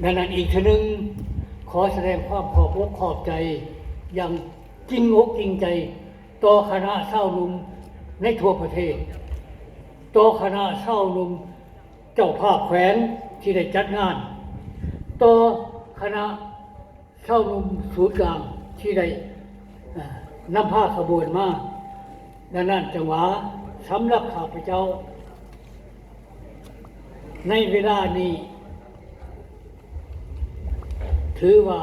ດັ່ງນັ້ນອີກເທື່ອໜຶ່ງ ຂໍສະແດງຄວາມຂອບອົກຂອບໃຈຢ່າງຈິງອົກຈິງໃຈຕໍ່ຄະນະຊາວໜຸ່ມໃນທົ່ວປະເທດ, ຕໍ່ຄະນະຊາວໜຸ່ມເຈົ້າພາບແຂວງທີ່ໄດ້ຈັດງານ, ຕໍ່ຄະນະ ຊາວໜຸ່ມສູນກາງທີ່ໄດ້ ເອີ ນຳພາຂະບວນມາ. ດັ່ງນັ້ນຈັ່ງວ່າ ສຳລັບຂ້າພະເຈົ້າ ໃນເວລານີ້ ຖືວ່າ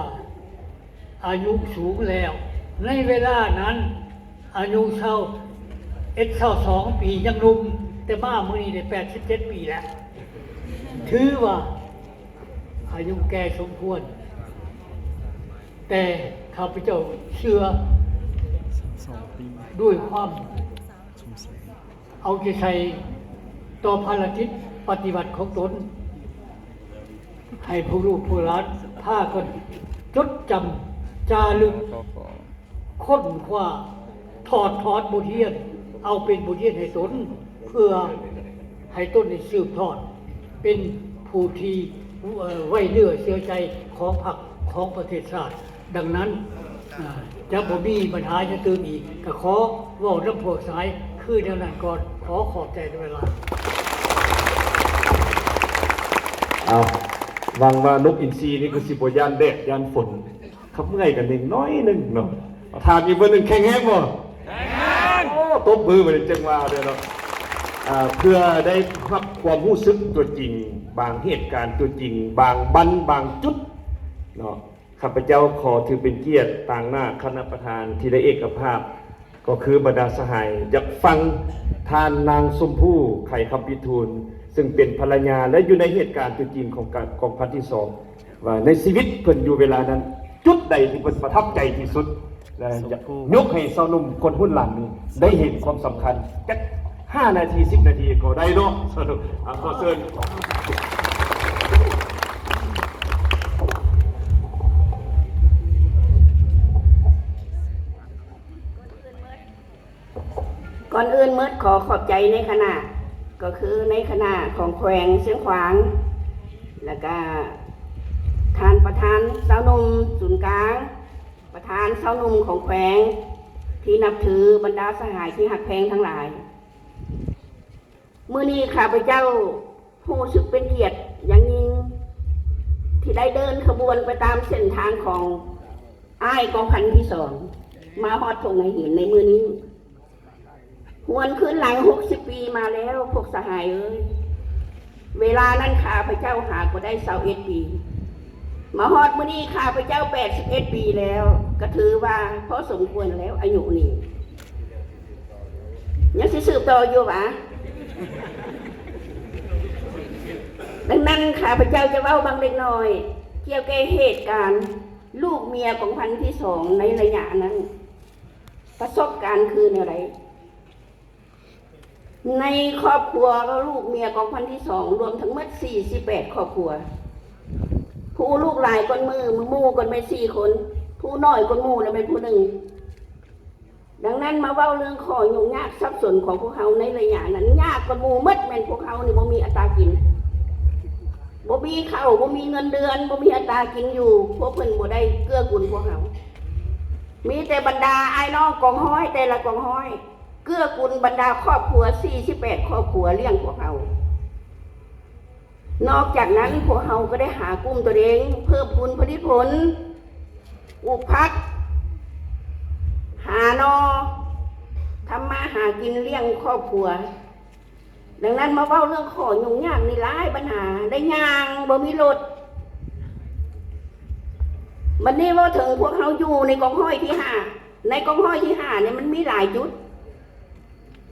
ອາຍຸສູງແລ້ວ. ໃນເວລານັ້ນ ອາຍຸຊາວເອັດ ຊາວສອງປີຍັງໜຸ່ມ, ແຕ່ມາມື້ນີ້ໄດ້ແປດສິບເຈັດປີແລ້ວ, ຖືວ່າອາຍຸແກ່ສົມຄວນ. ແຕ່ຂ້າພະເຈົ້າເຊື່ອດ້ວຍຄວາມເອົາໃຈໃສ່ຕໍ່ພາລະກິດປະຕິບັດຂອງຕົນ, ໃຫ້ພວກລູກພວກຫຼານພາກັນຈົດຈຳຈາລຶກ ຄົ້ນຄວ້າ ຖອດຖອນບົດຮຽນ ເອົາເປັນບົດຮຽນໃຫ້ຕົນ ເພື່ອໃຫ້ຕົນໄດ້ສືບທອດ ເປັນຜູ້ທີ່ ເອີ ໄວ້ເນື້ອເຊື່ອໃຈຂອງພັກ ຂອງປະເທດຊາດ. ດັ່ງນັ້ນ ເອີ ຈະບໍ່ມີບັນຫາຫຍັງຕື່ມອີກ, ກໍຂໍເວົ້ານຳພວກສາຍຄືແນວນັ້ນກ່ອນ. ຂໍຂອບໃຈເວລາ. ເອົາ ຫວັງວ່ານົກອິນຊີນີ້ຄືຊິບໍ່ຢ້ານແດດຢ້ານຝົນ. ຄັບເມື່ອຍກັນເລັກນ້ອຍໜຶ່ງເນາະ. ຖາມອີກເບີໜຶ່ງ ແຂງແຮງບໍ່? ແຂງແຮງ. ໂອ້ ຕົບມືບາດນີ້ ຈັ່ງວ່າເດີເນາະ. ອ່າ ເພື່ອໄດ້ຮັບຄວາມຮູ້ສຶກຕົວຈິງ, ບາງເຫດການຕົວຈິງ, ບາງບັ້ນບາງຈຸດເນາະ, ຂ້າພະເຈົ້າຂໍຖືເປັນກຽດຕາງໜ້າຄະນະປະທານທີ່ໄດ້ເອກະພາບ ກໍຄືບັນດາສະຫາຍຢາກຟັງທ່ານນາງຊົມພູ ໄຂຄຳພິທູນ ຊຶ່ງເປັນພັນລະຍາ ແລະ ຢູ່ໃນເຫດການຕົວຈິງຂອງການກອງພັນທີສອງ ວ່າໃນຊີວິດເພິ່ນຢູ່ເວລານັ້ນ ຈຸດໃດທີ່ເພິ່ນປະທັບໃຈທີ່ສຸດ ແລະ ຢາກຍົກໃຫ້ຊາວໜຸ່ມຄົນຮຸ່ນຫຼັງນີ້ໄດ້ເຫັນຄວາມສຳຄັນ ຈັກຫ້ານາທີ ສິບນາທີກໍໄດ້ເນາະ. ອາ ຂໍເຊີນ. ກ່ອນອື່ນໝົດ ຂໍຂອບໃຈໃນຄະນະ ກໍຄືໃນຄະນະຂອງແຂວງຊຽງຂວາງ ແລ້ວກະທ່ານປະທານຊາວໜຸ່ມສູນກາງ, ປະທານຊາວໜຸ່ມຂອງແຂວງ ທີ່ນັບຖື, ບັນດາສະຫາຍທີ່ຮັກແພງທັງຫຼາຍ. ມື້ນີ້ຂ້າພະເຈົ້າຮູ້ສຶກເປັນກຽດຢ່າງຍິ່ງ ທີ່ໄດ້ເດີນຂະບວນໄປຕາມເສັ້ນທາງຂອງອ້າຍກອງພັນທີສອງ ມາຮອດທົ່ງໄຫຫີນໃນມື້ນີ້. ຫວນຄືນຫຼັງຫົກສິບປີມາແລ້ວ ພວກສະຫາຍເອີຍ, ເວລານັ້ນຂ້າພະເຈົ້າຫາກໍໄດ້ຊາວເອັດປີ, ມາຮອດມື້ນີ້ຂ້າພະເຈົ້າແປດສິບເອັດປີແລ້ວ, ກໍຖືວ່າພໍສົມຄວນແລ້ວອາຍຸນີ້. ຍັງຊິສືບຕໍ່ຢູ່ຫວາ? ດັ່ງນັ້ນ ຂ້າພະເຈົ້າຈະເວົ້າບາງເລັກນ້ອຍ ກ່ຽວແກ່ເຫດການລູກເມຍກອງພັນທີສອງ ໃນໄລຍະນັ້ນ. ປະສົບການຄືແນວໃດ? ໃນຄອບຄົວລູກເມຍກອງພັນທີສອງ ລວມທັງໝົດສີ່ສິບແປດຄອບຄົວ, ຜູ້ລູກຫຼາຍກ່ອນໝູ່, ໝູ່ກ່ອນແມ່ນສີ່ຄົນ, ຜູ້ນ້ອຍກ່ອນໝູ່ລະແມ່ນຜູ້ໜຶ່ງ. ດັ່ງນັ້ນ ມາເວົ້າເລື່ອງຂໍ້ຫຍຸ້ງຍາກສັບສົນຂອງພວກເຮົາໃນໄລຍະນັ້ນ, ຍາກກວ່າໝູ່ໝົດແມ່ນພວກເຮົານີ້ບໍ່ມີອັດຕາກິນ, ບໍ່ມີເຂົ້າ, ບໍ່ມີເງິນເດືອນ, ບໍ່ມີອັດຕາກິນຢູ່, ພວກເພິ່ນບໍ່ໄດ້ເກື້ອກຸນພວກເຮົາ. ມີແຕ່ບັນດາອ້າຍນ້ອງກອງຮ້ອຍ, ແຕ່ລະກອງຮ້ອຍເກື້ອກຸນບັນດາຄອບຄົວສີ່ສິບແປດຄອບຄົວລ້ຽງພວກເຮົາ. ນອກຈາກນັ້ນ ພວກເຮົາກໍໄດ້ຫາກຸ້ມຕົນເອງ, ເພີ່ມພູນຜະລິດຜົນ, ປູກຜັກ, ຫາໜໍ່, ທຳມາຫາກິນລ້ຽງຄອບຄົວ. ດັ່ງນັ້ນ ມາເວົ້າເລື່ອງຂໍ້ຫຍຸ້ງຍາກນີ້ຫຼາຍບັນຫາ, ໄດ້ຍ່າງ, ບໍ່ມີລົດ. ບັດນີ້ເວົ້າເຖິງພວກເຮົາຢູ່ໃນກອງຮ້ອຍທີຫ້າ, ໃນກອງຮ້ອຍທີຫ້ານີ້ມັນມີຫຼາຍຈຸດ.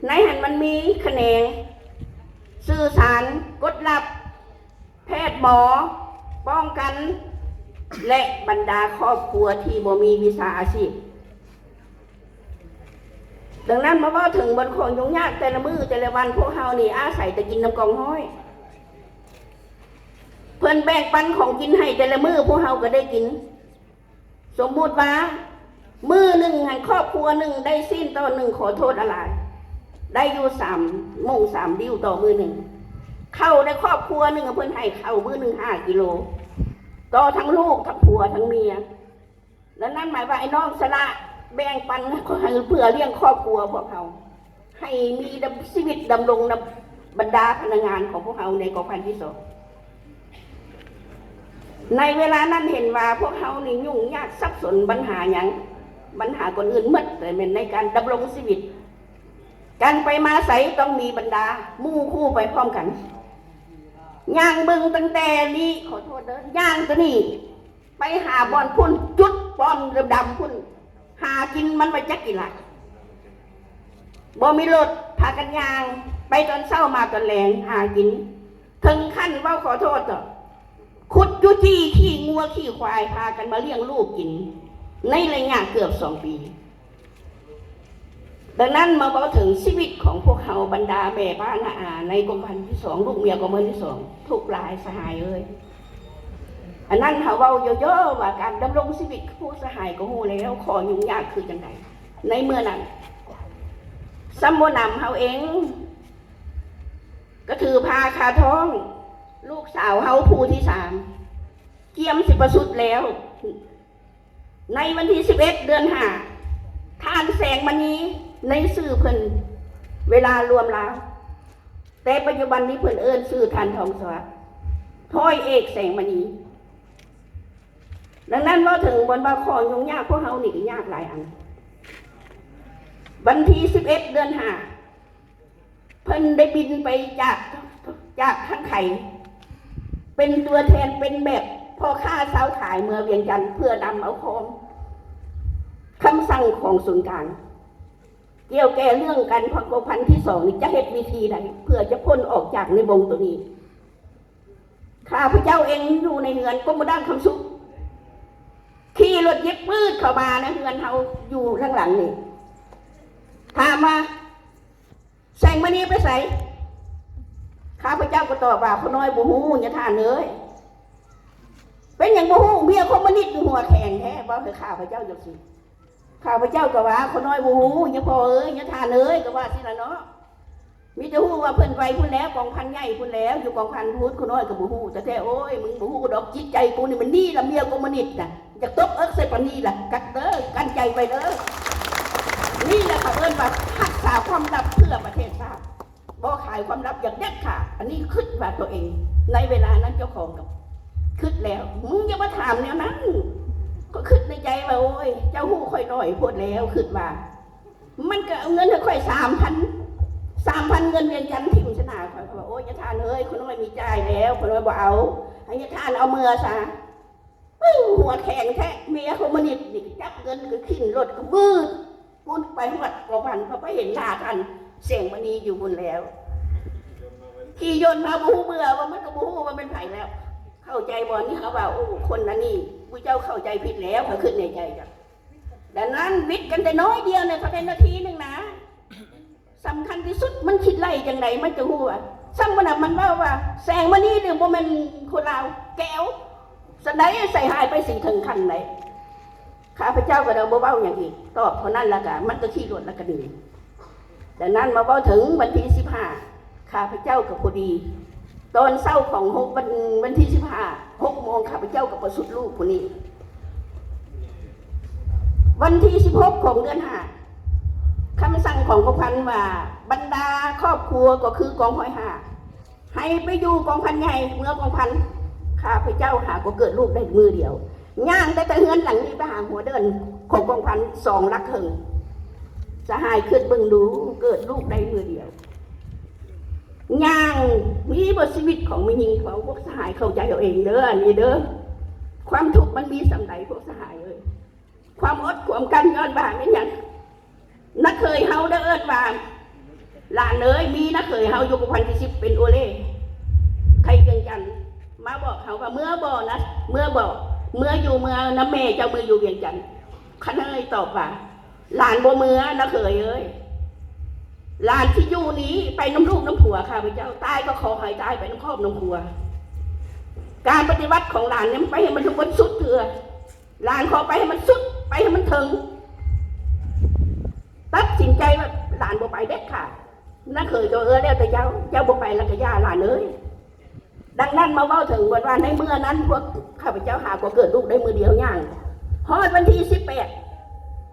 ໃນຫັ້ນມັນມີຂະແໜງສື່ສານ, ກົດລັບ, ແພດໝໍ, ປ້ອງກັນ ແລະ ບັນດາຄອບຄົວທີ່ບໍ່ມີວິຊາອາຊີບ. ດັ່ງນັ້ນ ມາເວົ້າເຖິງບ່ອນຂອງຫຍຸ້ງຍາກແຕ່ລະມື້ແຕ່ລະວັນ, ພວກເຮົານີ້ອາໄສແຕ່ກິນນຳກອງຮ້ອຍ. ເພິ່ນແບ່ງປັນຂອງກິນໃຫ້ແຕ່ລະມື້, ພວກເຮົາກໍໄດ້ກິນ. ສົມມຸດວ່າມື້ໜຶ່ງຫັ້ນ ຄອບຄົວໜຶ່ງໄດ້ຊີ້ນຕໍ່ໜຶ່ງ, ຂໍໂທດຫຼາຍໆ, ໄດ້ຢູ່ສາມໂມງສາມດິ້ວຕໍ່ມື້ໜຶ່ງ. ເຂົ້າໃນຄອບຄົວໜຶ່ງ ເພິ່ນໃຫ້ເຂົ້າມື້ໜຶ່ງຫ້າກິໂລ ຕໍ່ທັງລູກ ທັງຜົວ ທັງເມຍ. ແລະ ນັ້ນໝາຍວ່າໄອ້ນ້ອງສະຫຼະແບ່ງປັນໃຫ້ເພື່ອລ້ຽງຄອບຄົວພວກເຮົາ. ໃຫ້ມີດຳ ຊີວິດດຳລົງນຳບັນດາພະນັກງານຂອງພວກເຮົາໃນກອງພັນທີສອງ. ໃນເວລານັ້ນເຫັນວ່າພວກເຮົານີ້ຫຍຸ້ງຍາກສັບສົນບັນຫາຫຍັງ, ບັນຫາກ່ອນອື່ນໝົດແຕ່ແມ່ນໃນການດຳລົງຊີວິດ. ການໄປມາໃສຕ້ອງມີບັນດາໝູ່ຄູ່ໄປພ້ອມກັນ. ຍ່າງເບິ່ງຕັ້ງແຕ່ນີ້, ຂໍໂທດເດີ, ຍ່າງໂຕນີ້ ໄປຫາບ່ອນພຸ້ນ, ຈຸດປ້ອມດຳໆພຸ້ນ, ຫາກິນມັນໄປຈັກກິນລະ. ບໍ່ມີລົດ, ພາກັນຍ່າງໄປຕອນເຊົ້າມາຕອນແລງຫາກິນ. ເຖິງຂັ້ນເວົ້າຂໍໂທດເຖາະ, ຂຸດຈຸຈີ່ຂີ້ງົວຂີ້ຄວາຍ ພາກັນມາລ້ຽງລູກກິນ ໃນໄລຍະເກືອບສອງປີ. ດັ່ງນັ້ນ ມາເວົ້າເຖິງຊີວິດຂອງພວກເຮົາບັນດາແມ່ປ້ານ້າອາໃນກອງພັນທີສອງ ລູກເມຍກອງພັນທີສອງ ທຸກຫຼາຍສະຫາຍເອີຍ. ອັນນັ້ນເຮົາເວົ້າຫຍໍ້ໆວ່າການດຳລົງຊີວິດ ພວກສະຫາຍກໍຮູ້ແລ້ວ ຂໍ້ຫຍຸ້ງຍາກຄືຈັ່ງໃດໃນເມື່ອນັ້ນ. ຊຳບໍ່ນຳເຮົາເອງ ກະຖືພາຄາທ້ອງລູກສາວເຮົາຜູ້ທີສາມ ກຽມຊິປະສຸດແລ້ວ. ໃນວັນທີສິບເອັດ ເດືອນຫ້າ ທ່ານ ແສງມະນີ ໃນຊື່ເພິ່ນເວລາລວມລາວ, ແຕ່ປັດຈຸບັນນີ້ເພິ່ນເອີ້ນຊື່ທ່ານ ທອງສະຫວັດ ຮ້ອຍເອກ ແສງມະນີ. ດັ່ງນັ້ນ ເວົ້າເຖິງບ່ອນວ່າຂໍ້ຫຍຸ້ງຍາກ ພວກເຮົານີ້ກໍຍາກຫຼາຍອັນ. ວັນທີສິບເອັດ ເດືອນຫ້າ ເພິ່ນໄດ້ບິນໄປຈາກ ຈາກຄັນໄຂ ເປັນຕົວແທນ ເປັນແບບພໍ່ຄ້າຊາວຂາຍເມືອງວຽງຈັນ ເພື່ອນຳເອົາຄອມ ຄຳສັ່ງຂອງສູນກາງ ກ່ຽວແກ່ເລື່ອງການພັກກອງພັນທີສອງນີ້ ຈະເຮັດວິທີໃດເພື່ອຈະພົ້ນອອກຈາກໃນວົງໂຕນີ້. ຂ້າພະເຈົ້າເອງຢູ່ໃນເຮືອນກົມມະດານຄຳສຸກ ຂີ່ລົດເຈັບປືດເຂົ້າມາໃນເຮືອນເຮົາຢູ່ຫຼັງໆນີ້ ຖາມວ່າ ແສງມະນີໄປໃສ? ຂ້າພະເຈົ້າກໍຕອບວ່າ ຂ້ານ້ອຍບໍ່ຮູ້ ຍາທ່ານເອີຍ. ເປັນຫຍັງບໍ່ຮູ້? ເມຍຄອມມູນິດຢູ່ຫົວແຂງແທ້ ເວົ້າໃຫ້ຂ້າພະເຈົ້າຈັ່ງຊີ້. ຂ້າພະເຈົ້າກໍວ່າ ຂ້ານ້ອຍບໍ່ຮູ້ ຍາພໍ່ເອີຍ ຍາທ່ານເອີຍ ກໍວ່າຊີ້ລະເນາະ. ມີແຕ່ຮູ້ວ່າເພິ່ນໄປພຸ້ນແລ້ວ ກອງພັນໃຫຍ່ພຸ້ນແລ້ວ ຢູ່ກອງພັນພຸ້ນ ຂ້ານ້ອຍກໍບໍ່ຮູ້ແທ້ໆ. ໂອ້ຍ ມຶງບໍ່ຮູ້ດອກ ຈິດໃຈກູນີ້ມັນນີ້ລະ ເມຍຄອມມູນິດນະ. ຢາກຕົກເອິກໃສ່ປານນີ້ລະ ກັນເດີ ກັ້ນໃຈໄວ້ເດີ. ນີ້ລະເຂົາເອີ້ນວ່າຮັກສາຄວາມລັບເພື່ອປະເທດຊາດ ບໍ່ຂາຍຄວາມລັບຢ່າງເດັດຂາດ. ອັນນີ້ຄິດວ່າຕົວເອງ ໃນເວລານັ້ນເຈົ້າຂອງກໍຄິດແລ້ວ ມຶງຢ່າມາຖາມແນວນັ້ນ. ກໍຄິດໃນໃຈວ່າ ໂອ້ຍ ເຈົ້າຮູ້ຂ້ອຍໜ້ອຍໂພດແລ້ວ ຄິດວ່າ ມັນກໍເອົາເງິນໃຫ້ຂ້ອຍສາມພັນ ສາມພັນ ເງິນວຽງຈັນຖິ້ມຊະໜ້າຂ້ອຍ. ຂ້ອຍວ່າ ໂອ້ຍ ຍາທ່ານເອີຍ ຂ້ານ້ອຍມີຈ່າຍແລ້ວ ຂ້ານ້ອຍບໍ່ເອົາ ໃຫ້ຍາທ່ານເອົາເມືອຊະ. ປຶ້ງ ຫົວແຂງແທ້ ເມຍຄອມມູນິດນີ້ ຈັບເງິນກໍຂຶ້ນລົດກໍວືດ ປຸ້ນໄປຮອດກອງພັນ ເຂົາໄປເຫັນໜ້າທ່ານແສງມະນີຢູ່ພຸ້ນແລ້ວ. ຂີ່ຍົນມາບໍ່ຮູ້ເມືອວ່າ ມັນກໍບໍ່ຮູ້ວ່າແມ່ນໃຜແລ້ວ. ເຂົ້າໃຈບໍ່ນີ້ ເຂົາວ່າ ໂອ້ ຄົນອັນນີ້ ໝູ່ເຈົ້າເຂົ້າໃຈຜິດແລ້ວ ຂ້ອຍຄິດໃນໃຈ. ດັ່ງນັ້ນ ວິດກັນແຕ່ນ້ອຍດຽວນີ້ ເທົ່າໃດນາທີໜຶ່ງນະ. ສຳຄັນທີ່ສຸດ ມັນຄິດໄລ່ຈັ່ງໃດ ມັນຈະຮູ້ວ່າ ຊ່ຳມັນນະ ມັນເວົ້າວ່າ ແສງມະນີນີ້ບໍ່ແມ່ນຄົນລາວ ແກວ ຊັ້ນໃດໃສ່ຮ້າຍໄປຊິເຖິງຂັ້ນໃດ. ຂ້າພະເຈົ້າກໍໄດ້ບໍ່ເວົ້າຫຍັງອີກ ຕອບເທົ່ານັ້ນ ແລ້ວກໍມັນກໍຂີ່ລົດແລ້ວກໍໜີ. ຈາກນັ້ນມາເວົ້າເຖິງວັນທີສິບຫ້າ ຂ້າພະເຈົ້າກໍພໍດີ ຕອນເຊົ້າຂອງ ວັນ ວັນທີສິບຫ້າ ຫົກໂມງ ຂ້າພະເຈົ້າກໍປະຊຸດລູກຜູ້ນີ້. ວັນທີສິບຫົກ ຂອງເດືອນຫ້າ ຄຳສັ່ງຂອງກອງພັນວ່າ ບັນດາຄອບຄົວກໍຄືກອງຮ້ອຍຫ້າ ໃຫ້ໄປຢູ່ກອງພັນໃຫຍ່ ເມືອກອງພັນ. ຂ້າພະເຈົ້າຫາກໍເກີດລູກໄດ້ມື້ດຽວ ຍ່າງໄດ້ແຕ່ເຮືອນຫຼັງນີ້ໄປຫາຫົວເດີ່ນຂອງກອງພັນສອງຫຼັກເຄິ່ງ. ສະຫາຍຄິດເບິ່ງດູ ເກີດລູກໄດ້ມື້ດຽວ ຍ່າງ ມີບໍ່ຊີວິດຂອງແມ່ຍິງຂອງພວກສະຫາຍ ເຂົ້າໃຈເອົາເອງເດີ ອັນນີ້ເດີ. ຄວາມທຸກມັນມີສ່ຳໃດພວກສະຫາຍເອີຍ. ຄວາມອົດຄວາມກັ້ນ ຍ້ອນວ່າແມ່ນຫຍັງ? ນ້າເຂີຍເຮົາໄດ້ເອີ້ນວ່າ ຫຼານເອີຍ ມີນ້າເຂີຍເຮົາຢູ່ກອງພັນທີສິບ ເປັນໂອເລ່ ໄທວຽງຈັນ ມາບອກເຮົາວ່າ ເມືອບໍ່ນະ ເມືອບໍ່ ເມືອຢູ່ ເມືອນຳແມ່ເຈົ້າ ເມືອຢູ່ວຽງຈັນ. ຂ້ານ້ອຍຕອບວ່າ ຫຼານບໍ່ເມືອ ນ້າເຂີຍເອີຍ. ຫຼານຊິຢູ່ນີ້ໄປນຳລູກນຳຜົວຂ້າພະເຈົ້າ ຕາຍກໍຂໍໃຫ້ຕາຍໄປນຳຄອບນຳຄົວ. ການປະຕິວັດຂອງຫຼານນີ້ ມັນໄປໃຫ້ມັນເຖິງ ບໍ່ສຸດເທື່ອ. ຫຼານຂໍໄປໃຫ້ມັນສຸດ ໄປໃຫ້ມັນເຖິງ. ຕັດສິນໃຈວ່າຫຼານບໍ່ໄປເດັດຂາດ. ນ້າເຂີຍກໍ ເອີ ແລ້ວແຕ່ເຈົ້າ ເຈົ້າບໍ່ໄປແລ້ວກໍຢ່າຫຼານເອີຍ. ດັ່ງນັ້ນມາເວົ້າເຖິງ ເພິ່ນວ່າໃນເມື່ອນັ້ນ ພວກຂ້າພະເຈົ້າຫາກໍເກີດລູກໄດ້ມື້ດຽວຍ່າງ. ຮອດວັນທີສິບແປດ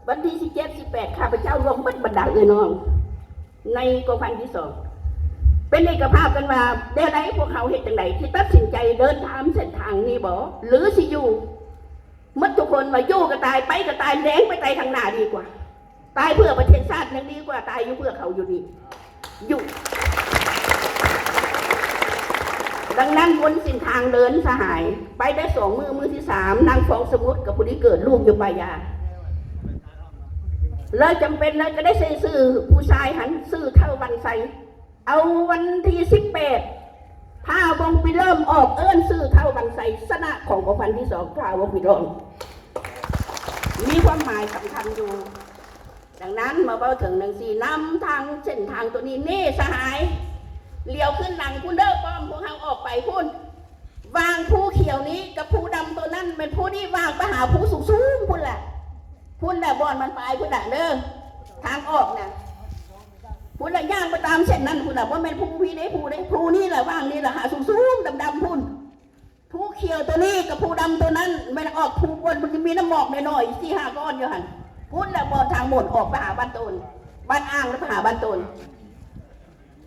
ວັນທີສິບເຈັດ ສິບແປດ ຂ້າພະເຈົ້າລວມເບິດບັນດາເອື້ອຍນ້ອງໃນກອງພັນທີສອງ ເປັນເອກະພາບກັນວ່າ ແນວໃດພວກເຮົາເຮັດຈັ່ງໃດ ຊິຕັດສິນໃຈເດີນຕາມເສັ້ນທາງນີ້ບໍ່ ຫຼື ຊິຢູ່? ໝົດທຸກຄົນວ່າ ຢູ່ກໍຕາຍ ໄປກໍຕາຍ ແລງໄປຕາຍທາງໜ້າດີກວ່າ. ຕາຍເພື່ອປະເທດຊາດຍັງດີກວ່າຕາຍຢູ່ເພື່ອເຂົາຢູ່ນີ້ ຢູ່. ດັ່ງນັ້ນ ບົນເສັ້ນທາງເດີນສະຫາຍ ໄປໄດ້ສອງມື້ ມື້ທີສາມ ນັ່ງຟອງສະໝຸດ ກໍພໍດີເກີດລູກຢູ່ປ່າຢາ ແລ້ວຈຳເປັນແລ້ວກໍໄດ້ໃສ່ຊື່ຜູ້ຊາຍຫັ້ນ ຊື່ທ້າວວັນໄຊ. ເອົາວັນທີສິບແປດ ພາວົງປິດລ້ອມອອກເອີ້ນຊື່ທ້າວວັນໄຊ ຊະນະຂອງກອງພັນທີສອງ ພາວົງປິດລ້ອມ ມີຄວາມໝາຍສຳຄັນຢູ່. ດັ່ງນັ້ນມາເວົ້າເຖິງໜັງສືນຳທາງເສັ້ນທາງໂຕນີ້ ນີ້ສະຫາຍ ຫຼຽວຂຶ້ນຫຼັງພຸ້ນເດີ ປ້ອມພວກເຮົາອອກໄປພຸ້ນ ຫວ່າງພູຂຽວນີ້ກັບພູດຳໂຕນັ້ນ ແມ່ນພູນີ້ຫວ່າງໄປຫາພູສູງໆພຸ້ນແຫຼະ ພຸ້ນແຫຼະ ບ່ອນມັນປາຍພຸ້ນແຫຼະເດີ ທາງອອກນະ. ພຸ້ນລະ ຍ່າງໄປຕາມເສັ້ນນັ້ນພຸ້ນລະ ບໍ່ແມ່ນພູພີເດ້ ພູເດ້ ພູນີ້ລະ ຫວ່າງນີ້ລະ ຫາສູງໆດຳໆພຸ້ນ. ພູຂຽວໂຕນີ້ກັບພູດຳໂຕນັ້ນ ແມ່ນອອກພູບ່ອນມັນຈະມີນ້ຳໝອກນ້ອຍໆ ສີ່ຫ້າກ້ອນຢູ່ຫັ້ນ ພຸ້ນລະ ບ່ອນທາງໝົນອອກໄປຫາບ້ານໂຕນ ບ້ານອ່າງ ແລ້ວໄປຫາບ້ານໂຕນ.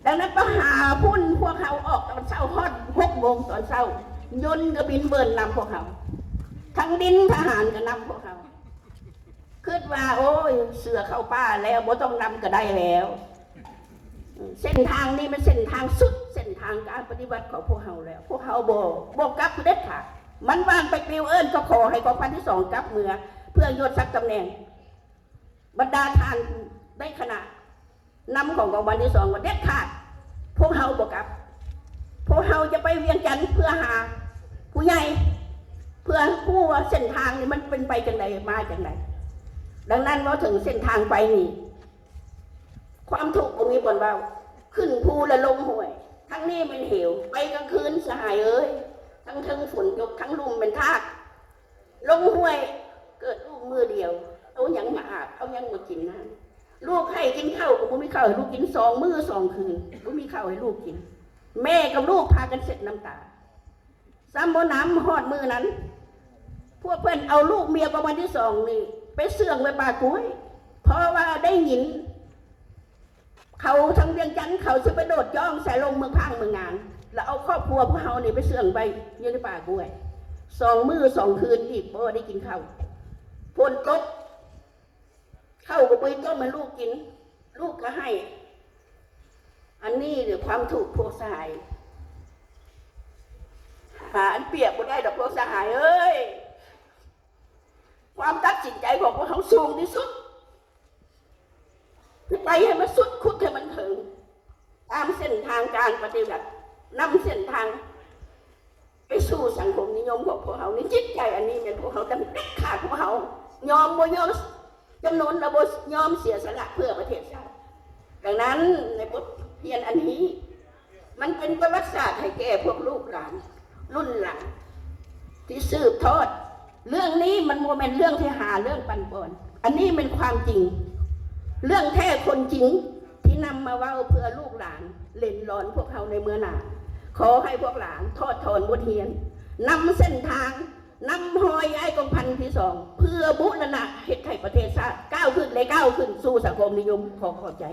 ດັ່ງນັ້ນໄປຫາພຸ້ນ ພວກເຮົາອອກຕອນເຊົ້າ ຮອດຫົກໂມງຕອນເຊົ້າ ຍົນກໍບິນເບີນນຳພວກເຮົາ ທັງດິນທະຫານກໍນຳພວກເຮົາ. ຄິດວ່າ ໂອ້ຍ ເສືອເຂົ້າປ່າແລ້ວ ບໍ່ຕ້ອງນຳກໍໄດ້ແລ້ວ. ເສັ້ນທາງນີ້ແມ່ນເສັ້ນທາງສຸດ ເສັ້ນທາງການປະຕິວັດຂອງພວກເຮົາແລ້ວ ພວກເຮົາບໍ່ ບໍ່ກັບເດັດຂາດ. ມັນຫວ່າງໄປປິວເອີ້ນ ກໍຂໍໃຫ້ກອງພັນທີສອງກັບເມືອ ເພື່ອຍົດສັກຕຳແໜ່ງ. ບັນດາທ່ານໃນຄະນະ ນຳຂອງກອງບັນທີສອງວ່າເດັດຂາດ ພວກເຮົາບໍ່ກັບ. ພວກເຮົາຈະໄປວຽງຈັນເພື່ອຫາຜູ້ໃຫຍ່ ເພື່ອຮູ້ວ່າເສັ້ນທາງນີ້ມັນເປັນໄປຈັ່ງໃດ ມາຈັ່ງໃດ. ດັ່ງນັ້ນ ເວົ້າເຖິງເສັ້ນທາງໄປນີ້ ຄວາມທຸກບໍ່ມີບ່ອນເວົ້າ, ຂຶ້ນພູແລະລົງຫ້ວຍ, ທາງນີ້ແມ່ນເຫວ, ໄປກາງຄືນສະຫາຍເອີຍ, ທັງເທິງຝົນຕົກ, ທັງລຸ່ມແມ່ນທາກ, ລົງຫ້ວຍ, ເກີດລູກມື້ດຽວ, ເອົາຫຍັງມາອາບ, ເອົາຫຍັງມາກິນນ້ຳ? ລູກໃຫ້ກິນເຂົ້າກໍບໍ່ມີເຂົ້າໃຫ້ລູກກິນ, ສອງມື້ສອງຄືນ ບໍ່ມີເຂົ້າໃຫ້ລູກກິນ. ແມ່ກັບລູກພາກັນເຊັດນ້ຳຕາ. ຊ້ຳບໍ່ໜຳ ຮອດມື້ນັ້ນ ພວກເພິ່ນເອົາລູກເມຍກອງບັນທີສອງນີ້ໄປເຊື່ອງໄວ້ປ່າກ້ວຍ ເພາະວ່າໄດ້ຍິນເຂົາທາງວຽງຈັນ ເຂົາຊິໄປໂດດຈ້ອງໃສ່ລົງເມືອງພາງເມືອງງານ ແລ້ວເອົາຄອບຄົວພວກເຮົານີ້ໄປເຊື່ອງໄວ້ຢູ່ໃນປ່າກ້ວຍ ສອງມື້ສອງຄືນອີກ ບໍ່ໄດ້ກິນເຂົ້າ. ຝົນຕົກ ເຂົ້າກໍບໍ່ໄດ້ຕົ້ມໃຫ້ລູກກິນ ລູກກໍໄຫ້. ອັນນີ້ແຫຼະຄວາມທຸກພວກສະຫາຍ ຫາອັນປຽບບໍ່ໄດ້ດອກພວກສະຫາຍເອີຍ. ຄວາມຕັດສິນໃຈຂອງພວກເຮົາສູງທີ່ສຸດ ຈະໄປໃຫ້ມັນສຸດ ຂຸດໃຫ້ມັນເຖິງ ຕາມເສັ້ນທາງການປະຕິວັດ ນຳເສັ້ນທາງ ໄປສູ່ສັງຄົມນິຍົມຂອງພວກເຮົານີ້. ຈິດໃຈອັນນີ້ແມ່ນພວກເຮົາຕ້ອງເດັດຂາດ, ພວກເຮົາຍອມບໍ່ຍອມ ຈຳນົນລະບໍ່ຍອມເສຍສະຫຼະເພື່ອປະເທດຊາດ. ດັ່ງນັ້ນ ໃນບົດຮຽນອັນນີ້ ມັນເປັນປະຫວັດສາດໃຫ້ແກ່ພວກລູກຫຼານລຸ້ນຫຼັງທີ່ສືບທອດ. ເລື່ອງນີ້ມັນບໍ່ແມ່ນເລື່ອງທີ່ຫາເລື່ອງປັ່ນປ່ອນ, ອັນນີ້ແມ່ນຄວາມຈິງ ເລື່ອງແທ້ຄົນຈິງ ທີ່ນຳມາເວົ້າເພື່ອລູກຫຼານເຫຼັນຫຼອນພວກເຮົາໃນເມື່ອໜ້າ. ຂໍໃຫ້ພວກຫຼານຖອດຖອນບົດຮຽນ, ນຳເສັ້ນທາງ, ນຳຮອຍອ້າຍກອງພັນທີສອງ ເພື່ອບູລະນະເຮັດໃຫ້ປະເທດຊາດກ້າວຂຶ້ນ ແລະ ກ້າວຂຶ້ນສູ່ສັງຄົມນິຍົມ. ຂໍຂອບໃຈ.